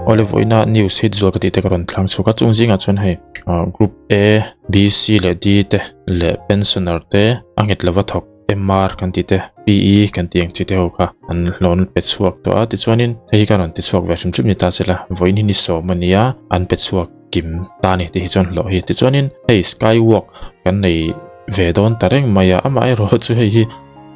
Awle vawiina news hit zual ka tih te ka rawn thlang chhuak a, chung zingah chuan hei group A, B, C leh D te leh pensioner te a nghet lova thawk MR kan tih te PE kan tih ang chi te ho kha an hlawn pe chhuak tawh a, tichuanin hei hi ka rawn ti chhuak ve hrim hrim ni ta sela vawiin hi ni sawm a nia an pe chhuak kim ta a ni tih hi chuan hlawh hi tichuanin hei skywalk kan nei ve dawn ta reng mai a amaherawh chu hei hi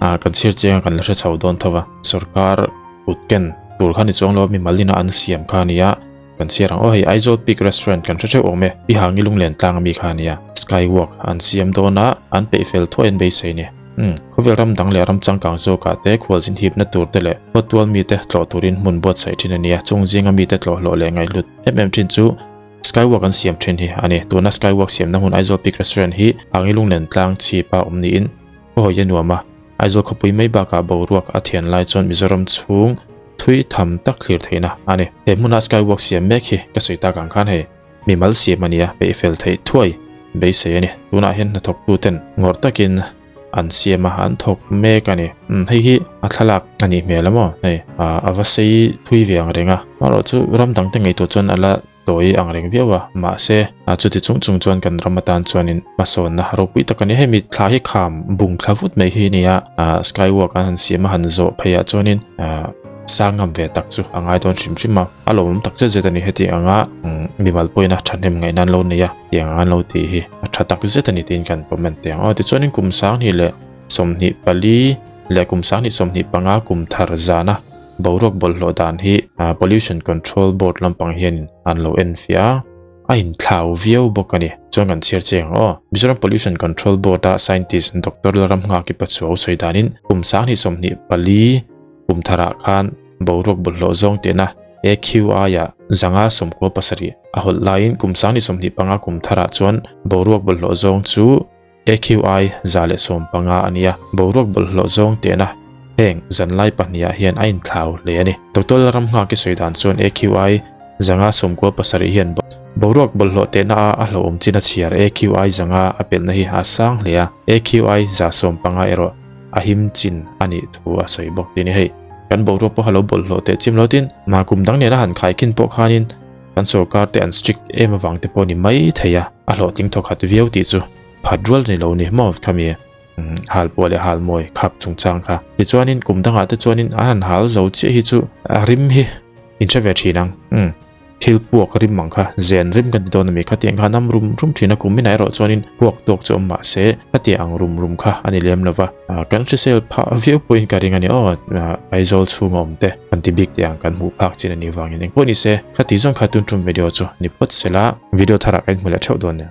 ah kan chhir chiang a kan la hre chho dawn tho va sorkar kut ken tur kha ni chuang lo a mimal ina an siam kha a nia kan chhiar ang aw hei Aizawl Peak Restaurant kan hre theuh awm e pi hangi lunglen tlang ami kha a nia skywalk an siam dawn a an peih fel thuai an beisei a ni umm khawvel ram dang leh ram changkang zawkah te khualzin hipna tur te leh khawtual mite tlawh turin hmun buatsaih thin a nia chung zinga mite tlawh hlawh leh ngaihhlut em em thin chu skywalk an siam thin hi a ni tuna skywalk siamna hmun Aizawl Peak Restaurant hi hangi lunglen tlang chhipa awm niin Aw hawi a nuam a, Aizawl khawpui mai bakah boruak a thian lai chuan Mizoram chhung thui tham tak thlir theihna a ni. He hmuna skywalk siam mek hi ka sawi tak ang khan hei mimal siam a nia, peih fel theih thuai beisei a ni. Tunah hian hnathawktu ten ngawrh takin an siam a, an thawk mek a ni. Umm hei hi a thlalak a nih hmel a maw? Hei a va sei thui ve ang reng a, amaherawhchu ram dangte ngaihtuah chuan a la tawi ang reng viau a, mahse a chuti chung chung chuan kan ram atan chuanin hmasawnna ropui tak a ni. Hemi thla hi kham bung thla vut mai hi a ni a, ah skywalk an han siam a han zawh phei ah chuanin ah sang ngam ve tak chu a ngai dawn hrim hrim a, a lawmawm tak zet zet a ni. Heti anga mimal pawhin a thahnem ngaihna an lo nei a, tiang ang an lo tih hi a tha tak zet a ni tiin kan comment teh ang aw. Tichuanin kum sanghnih leh 24 leh kum 2025 kum thar zana Boruak bawlhhlawh dan hi Pollution Control Board lampang hianin an lo enfiah a, a inthlau viau bawk a ni. Chuan kan chhiar chiang ang aw. Mizoram Pollution Control Board-a scientist Doctor Lalramnghaki Pachuau sawi danin kum 2024 kum tharah khan boruak bawlhhlawh zawng tihna AQI-ah 197 a hawlh laiin kum 2025 kum tharah chuan boruak bawlhhlawh zawng chu AQI 115 a nia, boruak bawlhhlawh zawng tehna heng zanlai pahnihah hian a inthlau hle a ni. Doctor Lalramnghaki sawi dan chuan AQI 197 hian boruak bawlhhlawh tehna a a hlauhawm chin a chhiar AQI 5 a pelhna hi a sang hle a, AQI 115 erawh a him chin a nih thu a sawi bawk tih a ni. Hei kan boruak pawh a lo bawlhhlawh teh chim lo tin, mah kum dang nena han khaikhin pawh khanin kan sorkar te an strict em avang te pawh a ni mai thei a, a hlawhtling thawkhat viau tih chu phat rual ni lo ni maw khami hal pawh leh hal mawi khap chungchang kha. Tichuanin kum dangah te chuanin an han hal zo chiah hi chu a rim hi in hre ve thin ang. Umm thil puak rim ang kha zen rim kan ti dawn ami khatiang khan am rum rum thin a kum inah erawh chuanin puak tawk chu awm mah se khatiang ang rum rum kha a ni lem lo va. Kan hrisel phah viau pawhin ka ring a ni aw Aizawl chhunga awm te kan ti bik teh ang kan hmuh phak chin a nih vangin engpawh ni se khati zawng kha tun tum video chu ni phawt sela video tharah kan hmu leh theuh dawn nia.